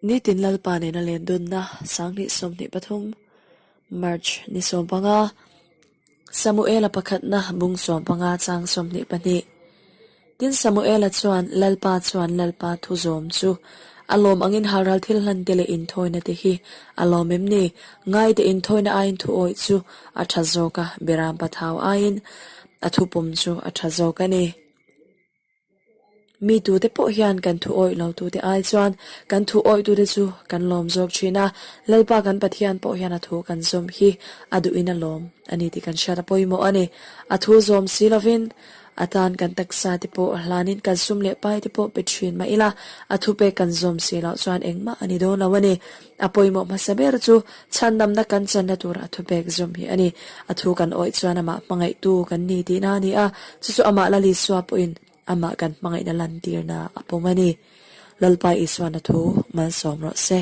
Nitin Lalpa nena len dunna 2023 March ni 15 Samuela pakhatna bung 15 chang 22 Tin Samuela chuan Lalpa chuan Lalpa thu zawm chu a lawm angin halral thil hlan te leh inthawina te hi a lawm em ni? Ngaite inthawina aiin thu awih chu a tha zawk a, Beram pathau aiin a thupum chu a tha zawk a ni. Mi tute pawh hian kan thu awih lo tute ai chuan kan thu awih tute chu kan lawm zawk thin a, Lalpa kan Pathian pawh hian a thu kan zawm hi a duhin a lawm a ni tih kan hriat a pawimawh a ni. A thu zawm si lovin a tan kan taksa te pawh hlanin kan sum leh pai te pawh pe thin mah ila a thupek kan zawm si loh chuan engmah a ni dawn lo a ni. A pawimawh hmasa ber chu chhandamna kan channa tura a thupek zawm hi a ni. A thu kan awih chuan amah hmangaihtu kan ni tihna a ni a, chu chu amah Lalisua pawhin amah kan hmangaihna lantirna a pawm a ni. Lalpa Isuan a thu malsawm rawh se.